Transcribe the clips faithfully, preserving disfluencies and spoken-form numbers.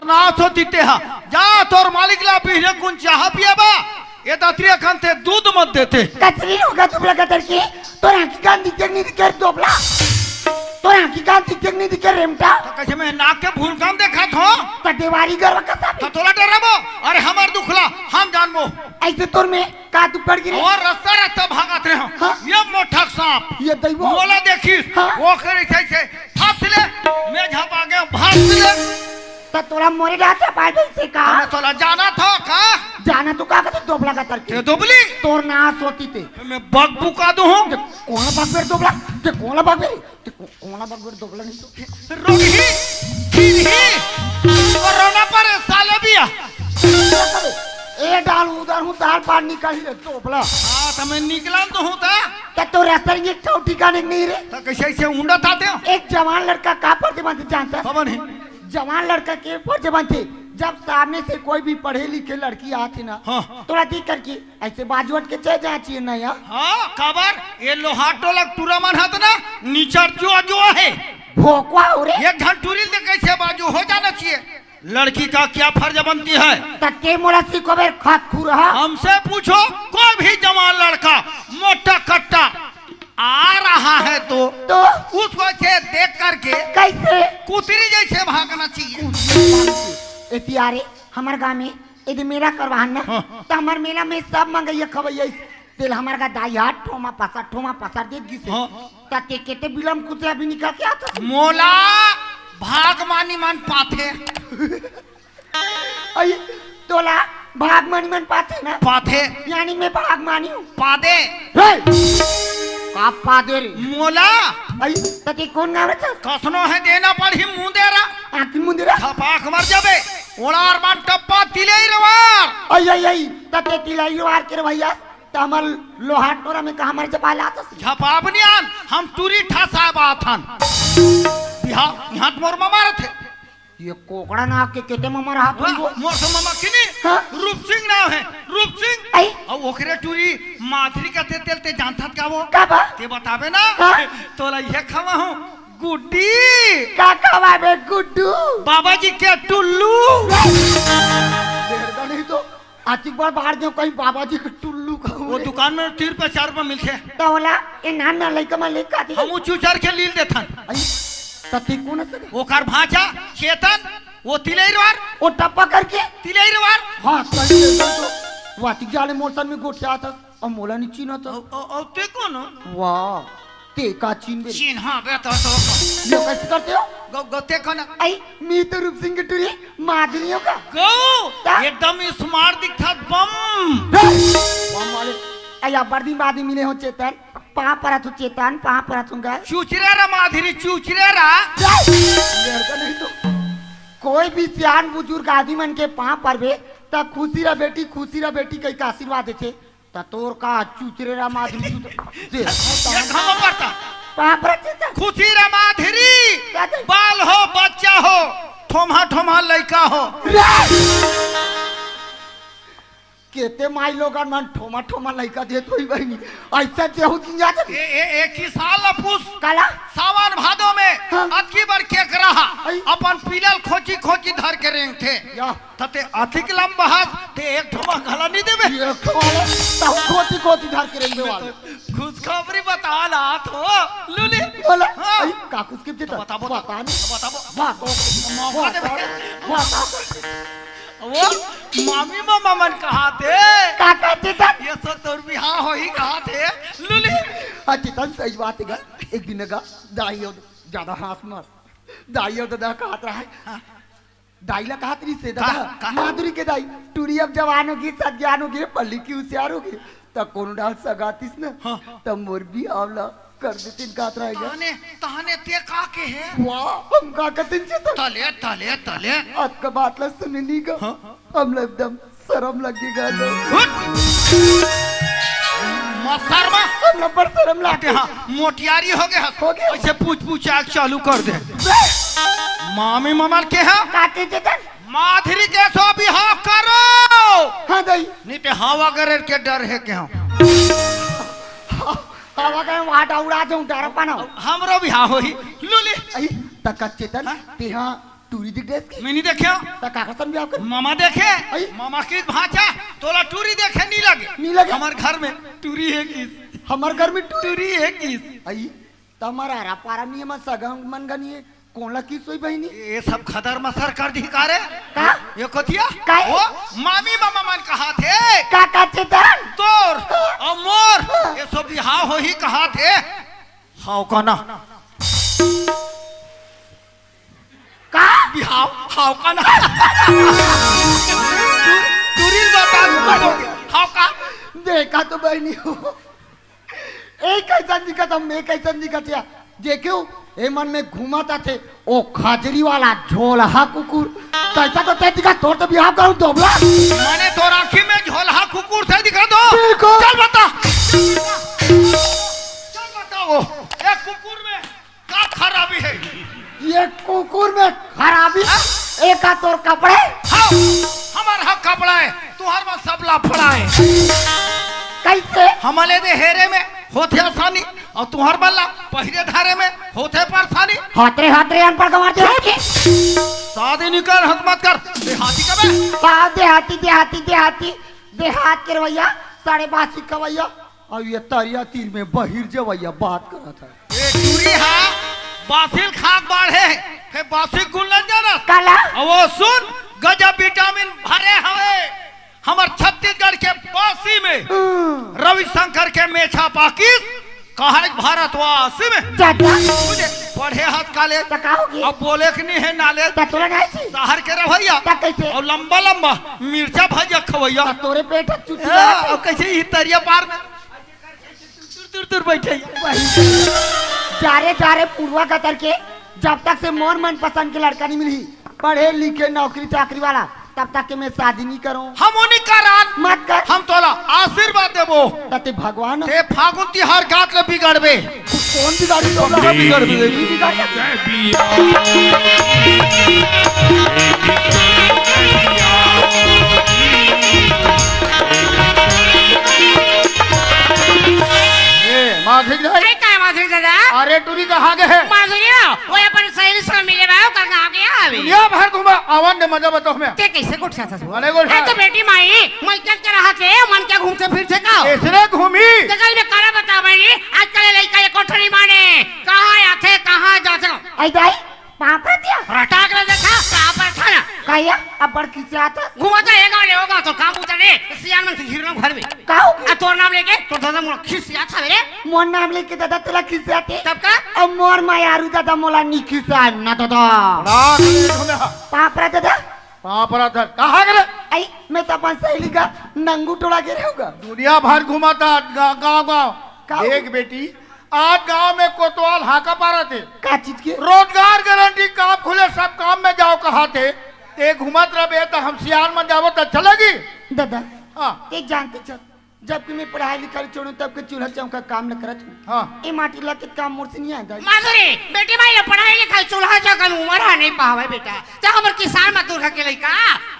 नाश होती ते हा। जा तोर मालिक ला पीहने कुन चाहा पियाबा, ए दतरी अखन ते दूध मत देते। कचरी होगा दुबला गतर के, तोर आँखी कान दिखे नहीं दिखे दोबला, तोर आँखी कान दिखे नहीं दिखे रेमटा। त कइसे मैं नाक के भूल काम देखत हों? त देवारी गरवा कसा तो तोला डराबो? अरे हमर दुखला हम जानबो। अइसे तोर में का तू पड़ गिरे? अउ रस्ता रस्ता भागत रहे हों। हाँ। ये मोटक सांप ये दैवो। मोला देखिस, हाँ। ओकर अइसे अइसे फंस ले, मैं झपा के भाग ले। त तोला मोरे डहर झपाय देइसे का? मैं तोला जानत हों का? जानत हों का कथे दोबला गतर के? ते दोबली? तोर नाश होती ते। मैं बक बुका दूँ हूँ। ते कोन बक बेर दोबला? ते कोन बक बेर? ते को-, कोन बक बेर दोबला नहीं तो? रोगही, गिरही, कोरोना पर साले बिया। ए डाल उधर हूँ, दाल पार निकल ले दोबला। हाँ, त मैं निकलन तो हूँ त। त तोर रस्ता ये ठिकाने नहीं रे। त कइसे अइसे उंडत आते हो? एक जवान लड़का का फर्ज बनथे जानथस? कवन हे? जवान लड़का के फर्ज बनथे, जब सामने से कोई भी पढ़े लिखे लड़की आथे ना, हाँ। तोला देख करके अइसे बाजू हट के चल जाना चाहिए ना यार। हाँ, काबर? ये लोहार टोला टूरा मन हत ना, निचर जो जो हे। भोकवा हो रे। एक झन टूरी ले कइसे बाजू हो जाना चाहिए? लड़की का क्या फर्ज बनती है? त ते मोला सिखोबे खतखुरहा। हमसे पूछो, कोई भी जवान लड़का मोटा कट्टा आ रहा है तो तो? उसको ऐसे देख करके कइसे? कुतरी जइसे भागना चाहिए। एती आ रे, हमर गाँव में यदि मेला करवाहन ना, हाँ। त हमर मेला में सब मंगइया खवइया तेला हमर गा दाई हा ठोमा पसर, ठोमा पसर देत गिसे। हाँ। त ते केते बिलम कुतरा भी निकल के आथस। मोला भाग मानी मन पाथे। अई, तोला भाग मानी मन पाथे ना? पाथे। यानी मैं भाग मानी हूँ। पादे। हे! का पादे रे? मोला। अई, त ते कोन गाँव रहथस? कसनो हे देना पड़ही मुंदेरा। आँखी मुंदेरा? छपाक मर जाबे। ओड़ार मान टप्पा तिलई रवार। अई, अई, अई, त ते तिलई रवार के रे भैया। त हमर लोहार टोरा में कहाँ मर जबा लात हस? झपाब नियान, हम टूरी ठा साहब आथन। बिहाव, इहाँ त मोर ममा रथे। ये कोकड़ा नाक के केते ममा रहत वाह, होई वो? मोर से ममा किनी? हाँ? रूप सिंह नाव हे, रूप सिंह। आई? अउ ओकरे टूरी माधुरी का ते तेल ते जानथत का वो? का बा? ते बताबे ना? हाँ? तोला ये खवा हूँ, गुड्डी। का खवा बे गुड्डू? बाबा जी के टुल्लू। बेरदा नहीं तो। अतिक बार बाहर देव कहीं बाबा जी के टुल्लू का वो हुए। दुकान में तीन रुपया चार रुपया मिलथे। त ओला ए नान नान लइका मन लेके आती। हम उचू चढ़ के लील देथन। आई, त ते कोन से? ओकर भांचा चेतन, वो तिलैरवार। वो टप्पा करके? तिलैरवार। हाँ, सही है, तो वो अतिक जाले मोसन में गोठिया था, अब मोला नहीं चीना था। औ, औ, औ, ते कोन? वाह। ते का चिन्हबे? चिन्हाबे तो, तो। यो कैसे करते हो? गौ, गौ, ते कौन? आई, मी तो रूप सिंह के टूरी, माधुरी हो का? गौ, ता? एकदम smart दिखत बम। हे! बम वाले। आई, अब बर्दी मादी मिले हो चेतन, पाँव परत हो चेतन, पाँव परत हो गए। चुचरे रा माधुरी, चुचरे रा। जय! मेरे को नहीं तो। कोई भी सियान बुजुर्ग आदमी मन के पाँव परबे, त खुशी रह बेटी, खुशी रह बेटी कहि के आशीर्वाद देथे। त तोर का चुचरे रा माधुरी चुचरे। दे, ये घाव पड़ता। पाँव परत चेतन। खुशी रा माधुरी। क्या दे? बाल हो, बच्चा हो, ठोम्हा ठोम्हा लइका हो। रे! केते माई लोगन मन ठोम्हा ठोम्हा लइका देत होई बहिनी। अइसन देहू दिन जात ए, ए, ए, की साल ला पूछ। काला? सावन भादो में हाँ। अतकी बर केकरा हा आई। अपन पीलल खोची खोची धर के रेंगथे। या। त ते अतिक लंबा हस, ते एक ठो मा घला नहीं देबे। एक ठो वाले, तहु खोती खोती धर के रेंगबे वाले। खुशखबरी बता ला तो, लूली। बोला, हाँ। आई, का खुशखबरी तो देता? बताबो, बता नहीं। बताबो। बता। मौका दे। बता। बता। वो मामी मामा मन कहा थे। का कहते था? ये सब तोर बिहाव होही कहा थे, लूली। अच्छा, तन सही बात है गा। एक दिन गा, दाई हो, ज्यादा हाँस मत। दाई हो, दादा कहत रहा है। हाँ। दाई ला कहत रहिस हे, का? दादा, का? माधुरी के दाई, टूरी अब जवान होगी, सज्ञान होगी, पढ़ लिख के हुसियार होगी, त कोनो डाल सगातिस न, हाँ। त मोर बिहाव ला कर देतिन कहत रहेगा। ताने, ताने ते का के हे? वाह, हम का कहतिन से त? तले, तले, तले। अतका बात ला सुने नहीं गा। हाँ। हमला एकदम शरम लग गे गा। हट! मत शरमा। हमला बड़ शरम लागे। हाँ, मोटियारी हो गे हस। हो गे। ऐसे पूछ पूछ आग चालू कर दे। बे! मामी ममल के हा? काटे चेतन। माधुरी के सो बिहाव करो। हाँ दाई। नहीं ते हवा गरेर के डर हे के हम। हवा गरेर वहाँ उड़ा दूँ, डर पाना। हमरो बिहाव होही। लूली। आई, तक चेतन, हाँ? ते हाँ टूरी दिख देस की? मैं नहीं देखे। त काकर सन बिहाव कर? मामा देखे। आई? मामा की भांचा, तोला टूरी देखे नहीं लगे। नहीं लगे? हमर घर में टूरी हे किस? हमर घर में टूरी हे किस? आई, त हमर आरा पारा नहीं हे, हमर सगा मन घनी हे। कोन ला किस होई बहिनी? ये सब खदर मसर कर दी का रे? का? ये कोतिया? का हे? ओ, मामी मामा मन कहाथे। का का चेतन? तोर, अउ मोर, ये सब बिहाव होही कहाथे। हाव का ना? का? बिहाव, हाव का ना? टूरी बता, हाव का? देखा तो बहिनी हो। ए कइसन दिखत हंव, मैं कइसन दिखत हंव? देखियो, ए मन में घूमत आथे, ओ खजरी वाला झोलहा कुकुर। तइसा तो तैं दिखत, तोर तो बिहाव करूं दोबला। माने तोर आंखी में झोलहा कुकुर से दिखत हो? बिल्कुल। चल बता। चल बताओ, ए कुकुर में का खराबी हे? ये कुकुर में खराबी? हाँ? एका तोर कपड़े? हाँ, हमर हा कपड़ा हे, तुंहर मन सब लफड़ा हे। कइसे? हमले दे हेरे में होथे आसानी, अउ तुंहर मन ला पहिरे धारे में होथे परेशानी। हतरे हतरे अनपढ़ गंवार दे होथे। शादी निकर हत मत कर, देहाती कबे? का देहाती, देहाती, देहाती, देहात के रवैया, साढ़े बासी खवैया। अउ ये तरिया तीर में बहिर जवैया बात करत हे। ए टूरी हा बासिल खाक बाढ़े, फेर बासी गुल्लन जानस? काला? अउ वो सुन, गजब विटामिन भरे हवे हमर छत्तीसगढ़ के बासी में। हम्म। रविशंकर के मेछा पाकिस, कहे भारतवासी में। चाचा। बुझे, पढ़े हस कॉलेज। त का होगे? अब बोले के नहीं हे नॉलेज। त तोला नहीं छी? शहर के रवैया। त कइसे? अउ लंबा लंबा मिर्चा भजिया खवैया। त तोरे पेट ह चुचुला ए, हे। अउ कइसे ही तरिया पार में? तुर, तुर, तुर बइठे। जा रे, जा रे, पुरवा गतर के, जब तक से मोर मनपसंद के लड़का नहीं मिलही, पढ़े लिखे नौकरी चाकरी वाला, तब तक के मैं शादी नहीं करूं। हम ओ नहीं करन। मत कर। हम तोला आशीर्वाद देबो। त तैं भगवान। तैं फागुन तिहार गात ले बिगड़बे। तू कोन बिगाड़ी तो? हम बिगड़बे। नहीं बिगाड़ी। ए, माधुरी दाई। अरे, काय माधुरी दादा? अरे, टूरी कहाँ गे हे? माधुरी हो, वो अपन सहेली से मिले बा, ओकर गाँव गे हवे। दुनिया भर घूमा, आवन दे मजा बताओ हमें। तैं कइसे गोठियाथस? अरे गोठिया। ए तो बेटी माई, मइका के रहत हे, मन के घूमथे फिरथे का? अइसने घूमी। जगह में काला बता बहिनी, आजकल लइका एको ठन नहीं माने, कहाँ आथे, कहाँ जाथे? आई दाई, पाँव परत हंव। रटाक ले देखा, पाँव परत हंव ना। कहिया, अब्बड़ खिसियाथस। घूमत हे, ए गाँव ले ओ गाँव तो काम उतर रे, सियान मन के घिरना घर में। का हो गया? आ तोर नाम लेके, तोर दादा मोला खिसियाथे रे। मोर नाम लेके दादा तोला खिसियाथे? तब का? अब मोर मयारू दादा मोला नी खिसियाय ना दादा। रटाक ले घूमे हा। पाँव परत दादा। पाँव परत हंव। कहाँ गे रे? आई, मैं तो अपन सहेली का नंगू टोला गे रहेंव गा। दुनिया भर घूमत हस, गा-, गाँव गाँव। का? देख बेटी, आज गांव में कोतवाल हांका पारत हे। का चीज के? रोजगार गारंटी काम खुले, सब काम में जाव कहाथे। तैं घूमत रहिबे त हम सियान मन जाबो त अच्छा लगही? दादा, हाँ। तैं जानत हस, जब के मैं पढ़ाई लिखाई छोड़ेंव, तब के चूल्हा चौका काम ल करत हंव। हाँ। ए माटी ला के काम मोर से नहीं आय दाई। माधुरी, बेटी माई ला पढ़ाई लिखाई चूल्हा चौका के उमर ह नहीं पावे बेटा। त हमर किसान मजदूर घर के लइका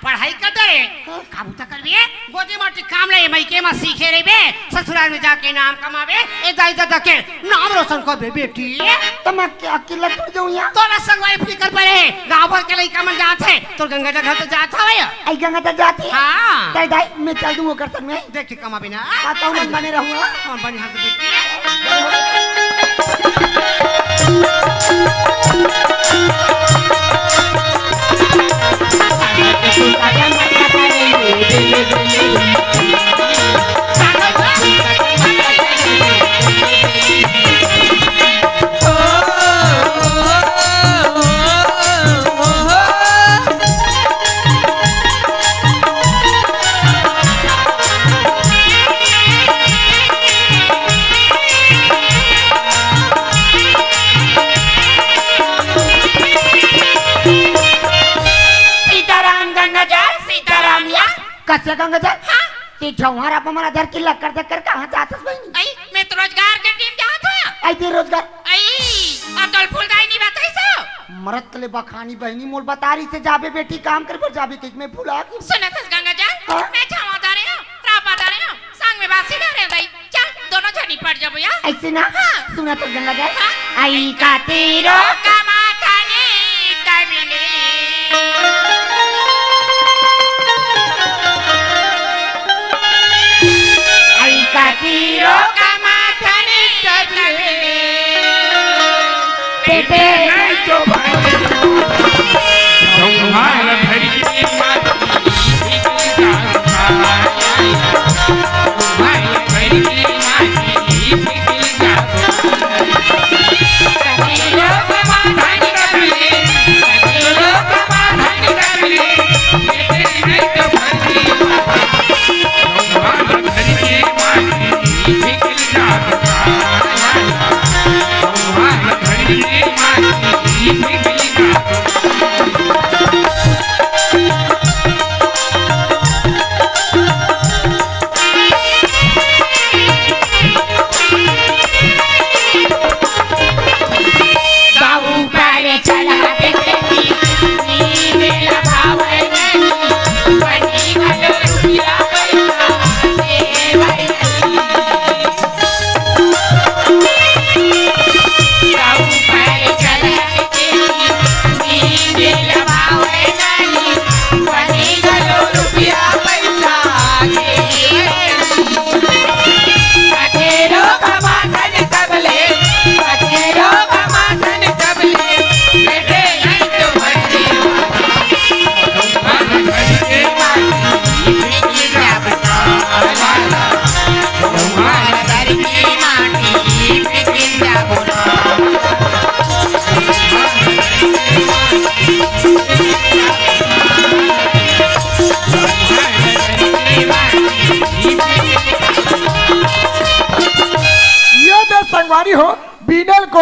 पढ़ाई कर दे रे। हाँ। का बूता करबे? गोदी माटी काम ले मइके म सीखे रहिबे, ससुराल में जाके नाम कमाबे, ए दाई ददा के नाम रोशन करबे बेटी। त मैं अकेला थोड़ी जाहूं यहाँ? तोला संगवारी फिकर पड़े हे, गांव भर के लइका मन जात हे, तोर गंगा ददा घर तो जात हवे। आई गंगा ददा जात हे? हाँ। त दाई, मैं चल दूं ओकर संग में। देख के कमाबे ना। हाँ, त हम बने रहूं, हाँ? हाँ, बने हाथ देख के। सीताराम गंगाजल, सीताराम या। कइसे गंगाजल? हाँ। तैं झंवारा पे मन धर के लक्कर धक्कर कहाँ जाथस बहिनी? आई, मैं तो रोजगार के टीम जात हंव। आई तैं रोजगार? आई, अतल फुलदाई नहीं बताइस हो? मरत ले बखानी बहिनी मोला बता रहिस हे जाबे बेटी काम करे बर जाबे कहिके मैं भुला गेंव। सुनत हस गंगाजल, हाँ? मैं झंवारा धरे हंव, रापा धरे हंव, संग में बासी धरे हंव दाई। चल, दोनों झनी पड़ जाबो या। अइसे ना? हाँ। सुनत हस गंगाजल? हाँ। आई का तेरो कमाथनी तमिली।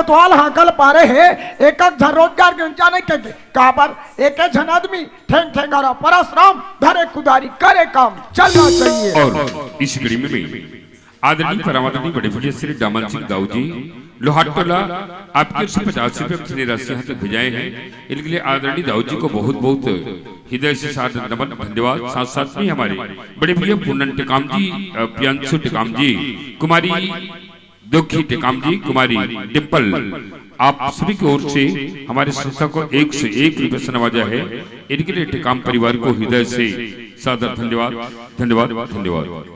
तोल हाकल पारे हे, एक एक झन रोजगार के ऊंचा नहीं कहिके। काबर? एक एक झन आदमी ठेंग ठेंगारा परस राम, धरे कुदारी करे काम चलना चाहिए। और इस कड़ी में आदरणीय परम आदरणीय बड़े भैया श्री डामन सिंह दाऊ जी, लोहार टोला, आपकी ओर से पचास रुपये की राशि यहाँ तक भेजाए हैं। इनके लिए आदरणीय दाऊ जी को बहुत बहुत हृदय से सादर नमन, धन्यवाद। साथ साथ में हमारे बड़े भैया पूनम टेकाम जी, अ, प्रियांशु टेकाम जी, कुमारी दुखी टेकाम जी, कुमारी डिम्पल, आप सभी की ओर से हमारे संस्था को एक से एक रुपये से नवाजा है। इनके लिए टेकाम परिवार को हृदय से सादर धन्यवाद, धन्यवाद, धन्यवाद।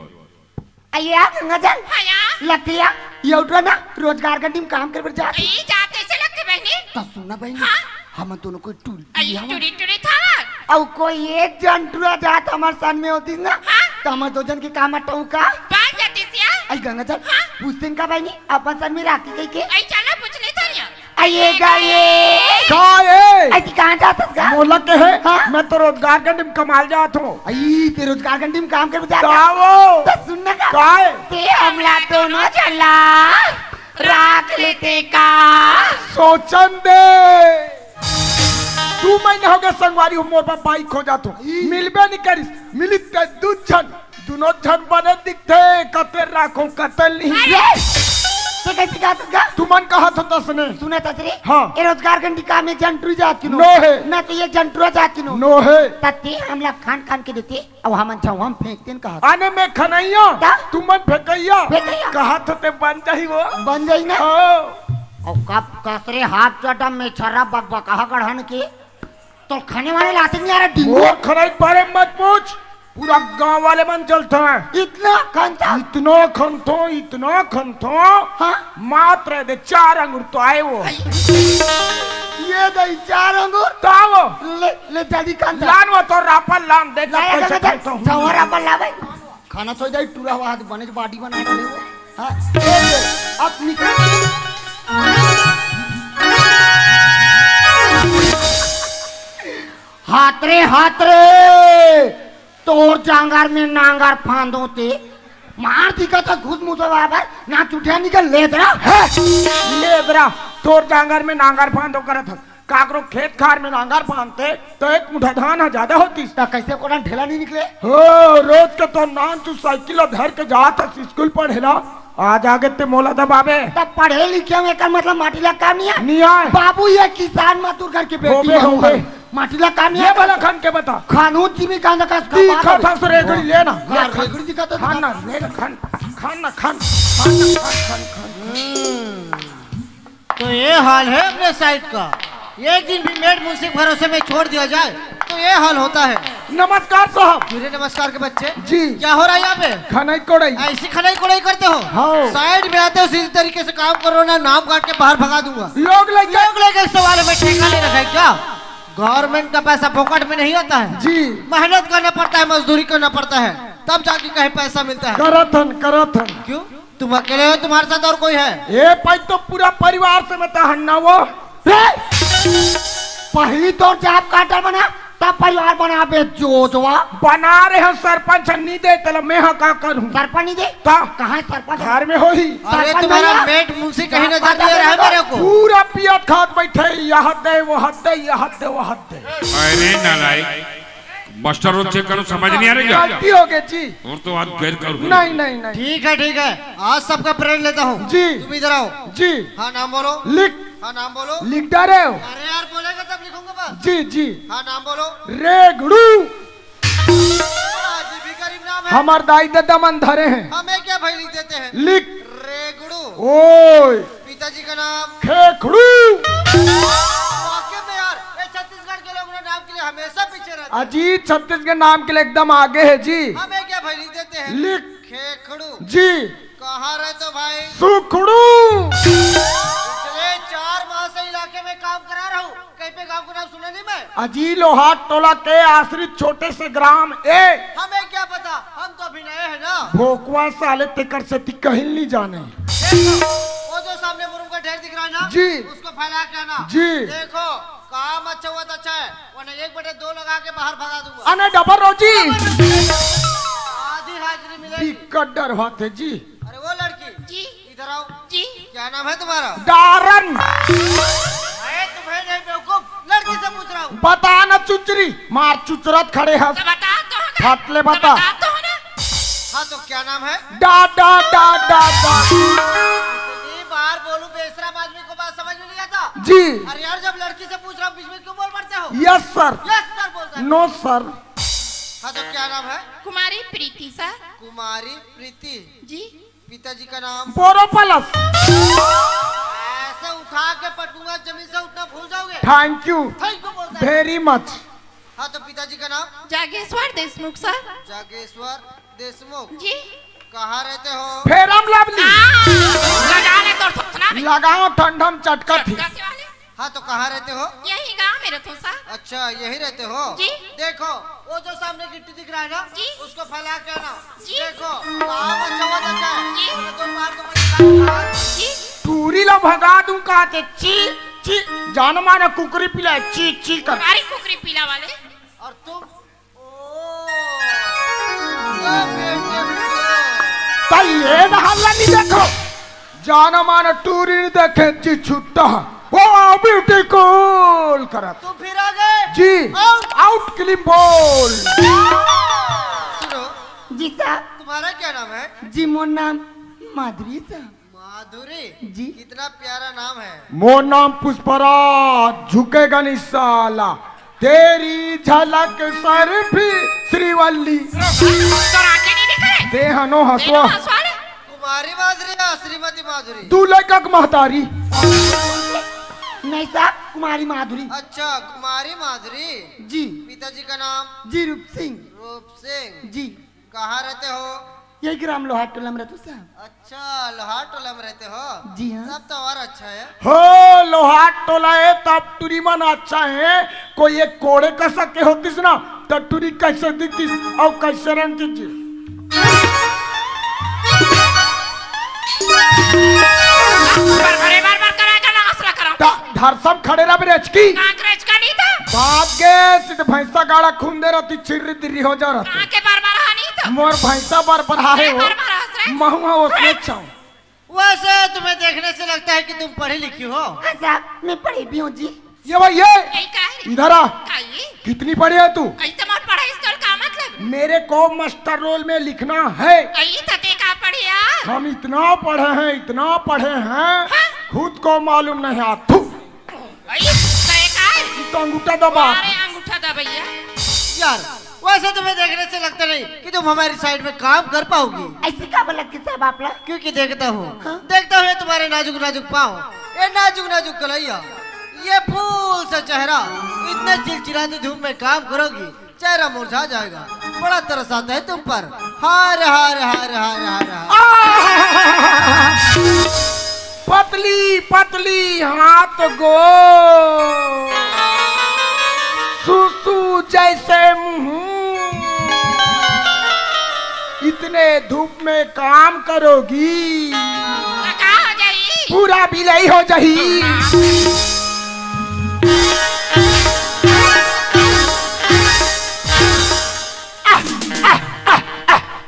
अइया गंगा जल। हाँ या। लतिया, ये उठवा ना, रोजगार गंडी में काम करे बर जात। अई, जात ऐसे लगते बहनी। तो सुन ना बहनी, हाँ? हमन दोनों कोई टूरी अई, हवन। टूरी, टूरी था। अउ कोई एक झन टुरा जात हमर सन में होतिस ना, हाँ? तो हमर दो झन के काम अटऊ का? बात जाती सिया। अई गंगा जल, हाँ? पूछते का बहनी, अपन सन में राखी कहिके? अई, चला पूछ ले थरिया। अइये गा ये। का ए? अजी, कहाँ जात हस गा? मोला के हे? हाँ? मैं तो रोजगार गंडी में कमाल जात हूँ। अई, ते रोजगार गंडी में काम करे जात हस? तावो। तो सुन ना का? का ए? ते हमला दोनों झन ला राख लेते का? सोचन दे। दू महीना हो गए संगवारी हो, मोर बाप बाई खोजत हूँ। ई। मिलबे नहीं करिस। मिलिस ते दू झन। दुनों झन बने दिखथे, कते राखो, कते नहीं। अरे! ते कइसे कहत हस गा? तुमन कहत हो तसने। सुनत हस रे? हाँ। ए रोजगार गंडी काम एक झन टुरी जात किनो। नो हे। मैं तो एक झन टुरा जात किनो। नो हे। तते हमला खान खान के देते, अउ हमन छाँव में फेंकतेन कहत। अने मैं खनइया, ता? तुमन फेंकइया। फेंकइया। कहत हो ते बन जाही वो। बन जाही ना? हाँ। अउ कब कस रे हाथ चटम में छर्रा बकबकाहा गढ़न के। तो खाने वाले लाते नहीं आ रहा, डिंगो। मोर खनई के बारे में मत पूछ, पूरा गांव वाले मन जलता है। इतना खनता? इतना खनथो, इतना खनथो। हाँ? मात्र दे चार अंगुर तो आए वो। ये दे चार अंगुर? तो आओ। ले, ले जल्दी खनता। लान वो तो रापल लान दे, लाया कैसे खनता हूँ। छवा रापल ला भाई। खाना सो जाई, टूरा हुआ हाथ बने body बना डाले वो। हाँ, ए, ए, अब निकल। हाथ रे, हाथ रे, तोर जांगर में नांगर फांदो ते, मार दिखा था घुस मुसवा बार, ना चुटिया निकल लेदरा। है, लेदरा, तोर जांगर में नांगर फांदो करत हस। काकरो खेत खार में नांगर फांदते, तो एक मुठा धान ह ज्यादा होतिस। त कैसे कोड़ा ढेला नहीं निकले? हो, रोज के तो नान तू साइकिल धर के जात हस स्कूल पढ़े ला, आज आगे ते मोला दबाबे। तब पढ़े लिखे में एकर मतलब माटी ला काम नहीं है? नहीं आए। बाबू ये किसान मजदूर घर के बेटी होबे, बहू होबे। है। माटी ला काम नहीं ये है। वाला खन के बता। खानू जीवी का अंदर का दी बात खा होबे। था सो रेगड़ी लेना। हाँ, ले खन। रेगड़ी दिखा तो खन ना, दिखा। ले खन, खन ना, खन, खन ना, खन, खन, खन। तो ये हाल है अपने साइड का। एक दिन भी मेड मुंशी के भरोसे में छोड़ दिया जाए तो ये हाल होता है। नमस्कार साहब। सूर्य नमस्कार के बच्चे। जी। क्या हो रहा है यहाँ पे? खनई कोड़ई। ऐसी खनई कोड़ई करते हो? हाँ। साइड में आते हो, सीधी तरीके से काम करो ना, नाम काट के बाहर भगा दूंगा। लोग लेके लोग लेके सवाल में ठेका ले रखा है क्या? गवर्नमेंट का पैसा फोकट में नहीं आता है। जी। मेहनत करना पड़ता है, मजदूरी करना पड़ता है, तब जाके कहीं पैसा मिलता है। करत हन, करत हन। क्यों? तुम अकेले हो, तुम्हारे साथ और कोई है? ए भाई, तो पूरा परिवार से मैं तो हन्ना वो। रे! पहली तो जाब काटर बना, तब परिवार बनाबे जोजवा। बना रहे हो सरपंच, नहीं दे तला मैं हा का करूं? सरपंच नहीं दे? का? कहाँ है सरपंच? घर में होही। अरे सरपंच तुम्हारा भैया। मेट मुंशी कहीं नजर नहीं आ रहा है मेरे को। पूरा पियत खात बैठे, यह दे, वह दे, यह दे, वह दे। अरे नालायक, मास्टर रोज चेक करो, समझ नहीं आ रही क्या? गलती हो गई जी। और तो बात गैर करूँ। नहीं, नहीं, नहीं। ठीक है, ठीक है, आज सबका प्रेरण लेता हूँ। जी। तुम इधर आओ। जी। हाँ, नाम बोलो। लिख। हाँ, नाम बोलो। लिख डारे हो। अरे यार, बोलेगा तब लिखूंगा बस। जी, जी। हाँ, नाम बोलो। रेगड़ू। अजीब ही गरीब नाम है। हमार दाई ददा मन धरे हैं। हमें क्या भाई लिख देते हैं? लिख। रेगड़ू। ओए। पिताजी का नाम? खेखड़ू। वाकई में यार, ये छत्तीसगढ़ के लोग ना नाम के लिए हमेशा पीछे रहते हैं। अजी, छत्तीसगढ़ नाम के लिए एकदम आगे है जी। हमें क्या भाई लिख देते हैं? लिख। खेखड़ू। जी। कहाँ रहते हो भाई? सुखड़ू। पिछले चार माह से इलाके में काम करा रहा हूँ, कहीं पे गांव का नाम सुना नहीं मैं। अजी, लोहार टोला के आश्रित छोटे से ग्राम ए। हमें क्या पता, हम तो अभी नए हैं ना। भोकवा साले तेकर से ती कहीं नहीं जाने। देखो, वो जो सामने मुरुम का ढेर दिख रहा है ना, जी। उसको फैला के आना। जी। देखो, काम अच्छा हुआ तो अच्छा है, वरना एक बटे दो लगा के बाहर भगा दूंगा। अने डबल रोजी। आधी हाजिरी मिलेगी। दिक्कत डर होते जी। अरे वो लड़की, जी। इधर आओ। जी। क्या नाम है तुम्हारा? डारन। अरे तुम्हें नहीं बेवकूफ, लड़की से पूछ रहा हूँ। बता ना चुचरी, मार चुचरत खड़े हस। तो बता तो हूँ ना। फट ले तो बता। बता तो हूँ ना। हाँ तो क्या नाम है? डा डा डा डा डा। इतनी बार बोलूं बेशरम आदमी को बात समझ में नहीं आता? जी। अरे यार जब लड़की से पूछ रहा हूँ बीच में क्यों बोल पड़ते हो? Yes sir. यस सर बोलता है। नो सर। हाँ तो क्या नाम है? कुमारी प्रीति सर। कुमारी प्रीति। जी। पिताजी का नाम? बोरोपलस। ऐसे उठा के पटकूंगा जमीन से, उठना भूल जाओगे। Thank you. थैंक यू बोलता है। वेरी मच। हाँ तो पिताजी का नाम? जागेश्वर देशमुख सर। जागेश्वर देशमुख। जी। कहाँ रहते हो? Ferrum lovely. आ, लगा ले तोर थोथना में। लगाओ ठंडम चटका थी। चटका से वाले। हाँ तो कहाँ रहते हो? यही गांव में रहते हो सर। अच्छा यही रहते हो? जी। देखो वो जो सामने गिट्टी दिख रहा है ना, जी। उसको फैला के ना। जी। देखो कहाँ बच्चा हुआ बच्चा है। जी। बोले तो मार तो बड़ी खाएगा। जी। टूरी ला भगा दूं का ते ची ची। जान माने कुकरी पीला ची ची कर। अरे कुकरी पीला वाले। और तुम? ओ, ये बेटे को। त ये डहर ला नहीं देखो। जान माने टूरी नहीं देखे जी छुट्टा। वो ब्यूटी कॉल करत। तू फिर आ गए। जी। आउट। Out clean ball. सुनो। जी साहब। तुम्हारा क्या नाम है? जी मोर नाम माधुरी साहब। माधुरी। जी। कितना प्यारा नाम है। मोर नाम पुष्पराज, झुकेगा नहीं साला। तेरी झलक सर भी श्रीवल्ली। तोर आंखें नहीं दिख रहे? ते हनो हसवा। हसवा रे। कुमारी माधुरी या श्रीमती माधुरी? दू लड़का के महतारी। नहीं साहब, कुमारी माधुरी। अच्छा कुमारी माधुरी। जी। पिताजी का नाम? जी रूप सिंह। रूप सिंह। जी। कहाँ रहते हो? यही ग्राम लोहार टोला में रहते हो साहब। अच्छा, लोहार टोला में रहते हो? जी हाँ। तब तो और अच्छा है। हो, लोहार टोला है तब टूरी मन अच्छा है। कोई एक कोड़े कसक के होतिस ना, तो टूरी कैसे दिखतिस और कैसे रंगतिस जी? बार बार, बार बार करा के नाश ना कराओ। ता धरसम खड़े रह बे रेचकी। नाक रेचका नहीं था। बाप के सिद्ध भैंसा गाड़ा खून दे रहती, छिर्री तिर्री हो जा रहती। कहाँ के बार बार हानि तो? मोर भैंसा बार बार हाहे हो। बार बार हंस रहे। महुआ ओसने चाहूं। वैसे तुम्हें देखने से लगता है कि तुम पढ़ी लिखी हो। हाँ साहब, मैं पढ़ी भी हूँ जी। ये भाई ये। यही का है? इधर आ। का ये? कितनी पढ़ी है तू? कहीं तो मत पढ़ा, इस तोर का मतलब? मेरे को मास्टर रोल में लिखना है। यही तो ते का पढ़े यार? हम इतना पढ़े हैं, इतना पढ़े हैं, हाँ? खुद को मालूम नहीं। आ, थू। अरे, तय का है? तो अंगूठा दबा। अरे, अंगूठा दबैया। यार, वैसे तुम्हें देखने से लगता नहीं कि तुम हमारी साइड में काम कर पाओगी। ऐसी का बोला कि साहब आप लोग? क्योंकि देखता हूँ, हाँ? देखता हूँ ये तुम्हारे नाजुक नाजुक पाँव, ये नाजुक नाजुक कलैया, ये फूल सा चेहरा, इतने चिलचिलाती धूप में काम करोगी, चेहरा मुरझा जाएगा। बड़ा तरस आता है तुम पर। हाय रे, हाय रे, हाय रे, हाय रे, हाय रे, हाय। आह! पतली पतली हाथ गो, सुसु जैसे मुंह, इतने धूप में काम करोगी, तो का हो जाई? पूरा बिलाई हो जाही।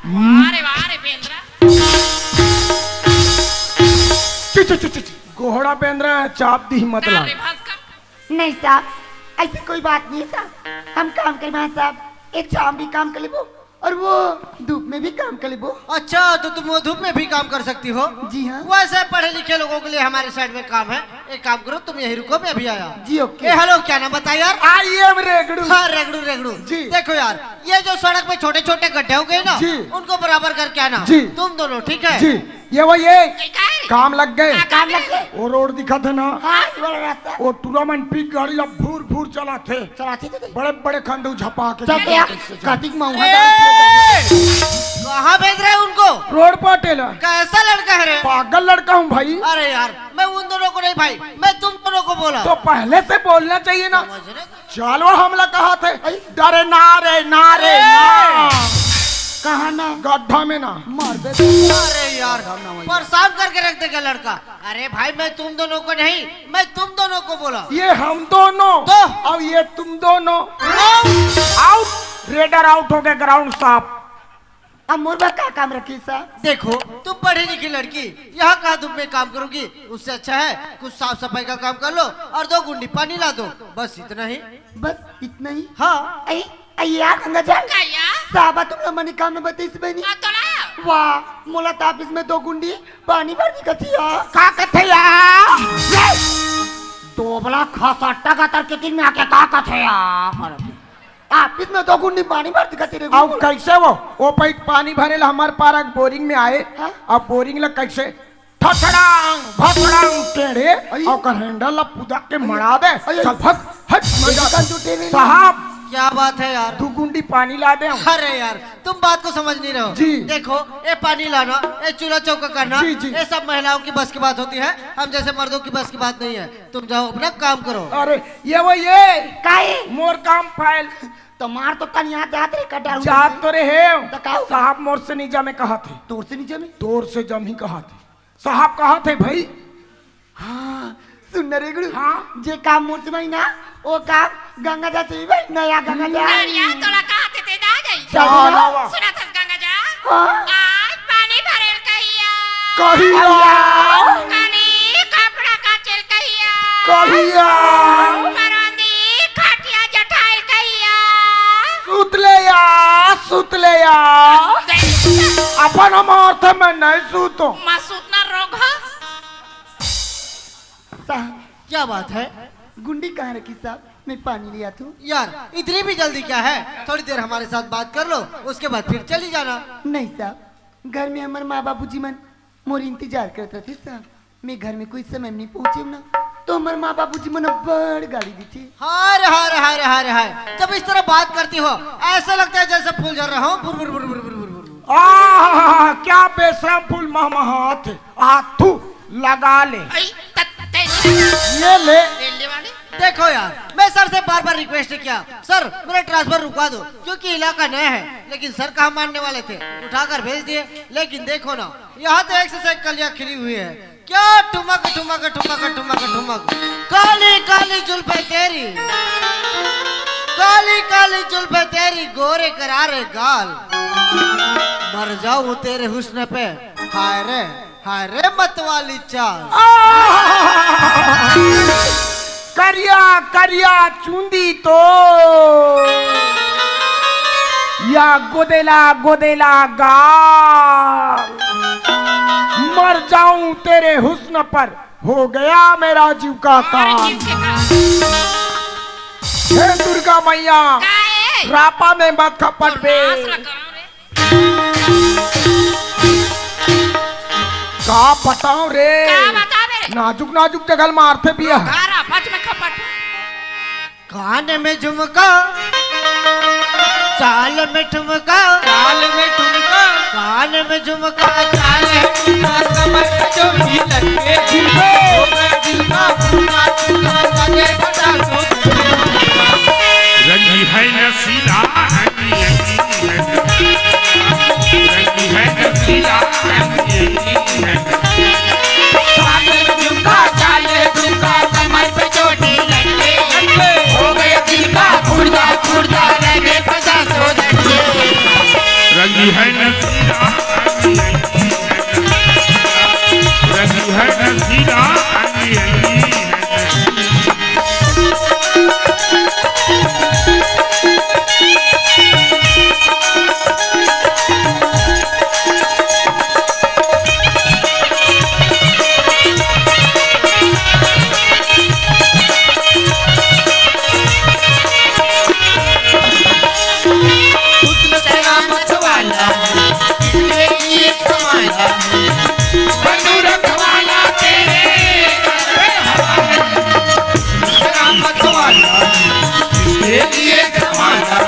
वाह रे, वाह रे, बेंदरा। चु, चु, चु, चु, चु। गोहड़ा बेंदरा है, चाप दी हिम्मत ला। अरे भास्कर। नहीं साहब, ऐसी कोई बात नहीं है साहब। हम काम करबे साहब, ये छाव में भी काम कर लेबो और वो धूप में भी काम कर लेबो। अच्छा, तो तुम वो धूप में भी काम कर सकती हो? जी हाँ। वैसे पढ़े लिखे लोगों के लिए हमारे साइड में काम है। एक काम करो, तुम यहीं रुको, मैं अभी आया। जी, ओके। ए, हेलो, क्या नाम बताया यार? I am रेगड़ू। हाँ, रेगड़ू, रेगड़ू। जी। देखो यार, ये जो सड़क पे छोटे छोटे गड्ढे हो गए ना, जी। उनको बराबर करके आना। जी। तुम दोनों, ठीक है? जी। ये वही है, काम लग गए। काम लग गए। वो रोड दिखत है ना, हाँ, ये वाला रास्ता। वो टूरा मन पिक गाड़ी ला भूर भूर चलाथे। चलाथे तो बड़े बड़े खंडू झपा के चलते हैं। कार्तिक महुआ। ए! कहाँ भेज रहे हैं उनको? रोड पर टेलर। कैसा लड़का है रे? पागल लड़का हूँ भाई। अरे यार, मैं उन दोनों को नहीं भाई, मैं तुम दोनों को बोला। तो पहले से बोलना चाहिए ना। समझ रहे? चलो हमला कहा थे। अरे। डरे ना रे, ना रे, ए! ना। कहाँ ना? गड्ढा में ना। मार दे। अरे यार, परेशान करके रख देगा लड़का। अरे भाई, मैं तुम दोनों को नहीं, मैं तुम दोनों को बोला। ये हम दोनों। तो? अब ये तुम दोनों। आउट। आउट। रेडर आउट हो गए, ग्राउंड साफ। अब मोर बर का काम रखिस साहब? देखो, तुम पढ़ी लिखी लड़की, यहाँ कहाँ धूप में काम करोगी? उससे अच्छा है कुछ साफ सफाई का काम कर लो और दो गुंडी पानी ला दो, बस इतना ही। बस इतना ही? हाँ। अई, अई यार गंगा जल। का या? साहब, तुम लोग मने काम में बताइस बनी। हाँ, तो लाया। वाह, मोला तो ऑफिस में दो गुंडी पानी भर दिखत हे यार। का कथे यार? दोबला खसट्टा का तर के दिन में आके का कथे यार? ऑफिस में दो गुंडी पानी भर दिखत हे रे। अब कैसे वो, वो पै-, पानी भरे ला हमार पारा के बोरिंग में आए। हाँ? अब बोरिंग ला कैसे ठठड़ांग, भठड़ांग टेढ़े, अई। ओकर हैंडल ला पुदा के मड़ा दे। अई, अई। चल भग, हट, मर जा। दुकान टूटे नहीं। साहब, क्या बात है यार? दो गुंडी पानी ला दे। अरे यार, तुम बात को समझ नहीं रहे हो। जी। देखो, ये पानी लाना, ये चूल्हा चौका करना, जी, जी। ये सब महिलाओं की बस की बात होती है, हम जैसे मर्दों की बस की बात नहीं है। तुम जाओ, अपना काम करो। अरे, ये वो ये। काहे? मोर काम फाइल। तो मार तो तन यहाँ जात रे, कटा जात तो रे हे। तो का हुआ? साहब, मोर से नहीं जमे कहत हे। तोर से नहीं जमे? तोर से जम ही कहत हे। साहब कहत हे भाई। हाँ, सुन न रे गुरु। हाँ? जे काम मोर से नहीं ना, वो काम गंगा जा से ही भाई, नया गंगा जा। अरे यार, तोला कहा थे, ते ना जाई। चल ना। सुना था गंगा जा। हाँ? आज पानी भरेल कहिया। कहिया। कनी कपड़ा काचेल कहिया। कहिया। परंदी खटिया जठाइल कहिया। सुतले या, सुतले या। अपन हम अर्थ में नहीं सूतो। मैं सूतना रोग है। साहब। क्या बात है? गुंडी कहाँ रखी साहब? मैं पानी ले आती हूँ। यार, इतनी भी जल्दी क्या है? थोड़ी देर हमारे साथ बात कर लो, उसके बाद फिर चली जाना। नहीं साहब, घर में हमारे माँ बाबूजी मन मोर इंतजार करत रहिथे साहब। मैं घर में कोई समय में नहीं पहुंचे ना, तो हमारे माँ बाबूजी मन बड़ गाली देथे। हाय रे, हाय रे, हाय रे, हाय रे, हाय। जब इस तरह बात करती हो, ऐसा लगता है जैसे फूल झर रहा हूँ। बुर, बुर, बुर, बुर, बुर, बुर, बुर। आहा, क्या बेशरम फूल महमहात है। आ, थू, लगा ले। आई, तत, ते, ये ले। ले, ले वाली। देखो यार, मैं सर से बार बार रिक्वेस्ट किया, "सर, मेरा ट्रांसफर रुकवा दो, क्योंकि इलाका नया है।" लेकिन सर कहाँ मानने वाले थे, उठाकर भेज दिए। लेकिन देखो ना, यहाँ तो एक से एक कलियाँ खिली हुई है। क्या ठुमक, ठुमक, ठुमक, ठुमक, ठुमक। काली काली जुल्फे तेरी, काली काली जुल्फे तेरी, गोरे करारे गाल। मर जाऊं तेरे हुस्न पे, हाय रे, हाय रे मतवाली चाल। आह! करिया करिया चुंदी तो या गोदेला गोदेला गाल। मर जाऊं तेरे हुस्न पर, हो गया मेरा जीव का काल। हे दुर्गा मैया, रापा में मत खपट बे। का बताओ रे? का बतावे रे? नाजुक नाजुक जगह मारथे बिया। गारा पच में खपट। कान में झुमका, चाल में ठुमका, चाल में ठुमका, कान में झुमका, चाल में ठुमका, कमर पे चोटी लटके झुमका, झुमका, झुमका, झुमका, लगे फटा। रंगी है नसीला, रंगी है, रंगी है नसीला, रंगी है। कान में झुमका, चाल में ठुमका, कमर पे चोटी लटके, हो गया दिल का फुर्दा, फुर्दा, लगे पचास हो लटके। रंगी है नसीला, रंगी है नसीला, रंगी है। हुस्न तेरा मतवाला, तेरे लिए कमाया। बंधु रखवाला तेरे सर पे हवाला। तेरा मतवाला, तेरे लिए कमाया।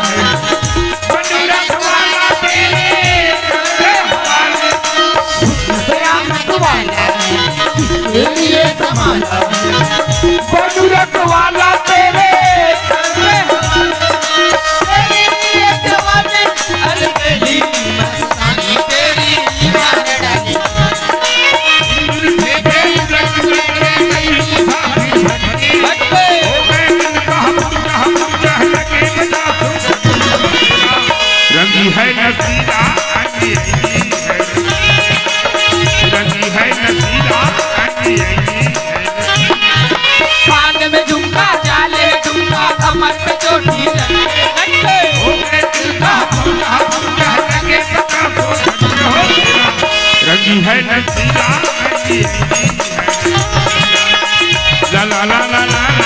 बंधु रखवाला तेरे सर पे हवाला। तेरा मतवाला, तेरे लिए कमाया। बंधु रखवाला तेरे सर पे हवाला। तेरे लिए जवानी, अरे तेरी मस्तानी, तेरी ईमान डाली। रंगी है नसीला, रंगी है नसीरा। ला ला ला ला ला ला।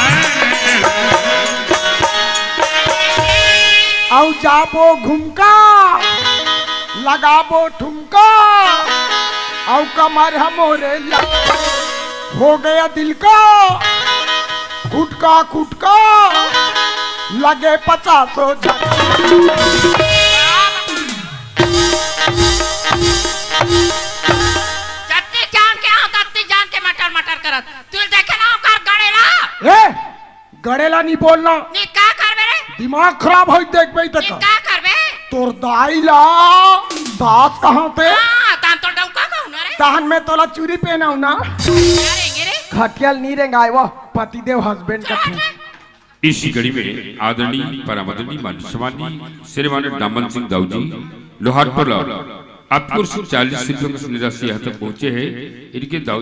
अउ जाबो घुमका, लगाबो ठुमका, अउ कमर हमोरे ला। हो गया दिल का खुटका खुटका, लगे पचासो झटका। जत्ती जान के आओ, तत्ती जान के मटर मटर करत। तू देखे ना ओकर गड़ेला? ए, गड़ेला नहीं बोलना। नी का करबे रे? दिमाग खराब होई देखबे त नी का। का करबे? तोर दाई ला दास कहाँ ते? हाँ, तान तोर डौका कहूँ ना रे। तहन मैं तोला चूरी पहनाऊ ना। क्या रेंगे रे? खटियाल नहीं रेंगाए वो, पतिदेव हस्बैंड का चल थे। हट रे। इसी कड़ी में आदरणीय, परम आदरणीय, माननीय, सम्माननीय श्रीमान डामन सिंह दाऊ जी, लोहारपुर, आपकी ओर से चालीस रुपये की राशि यहाँ तक पहुँचे हैं। इनके दाऊ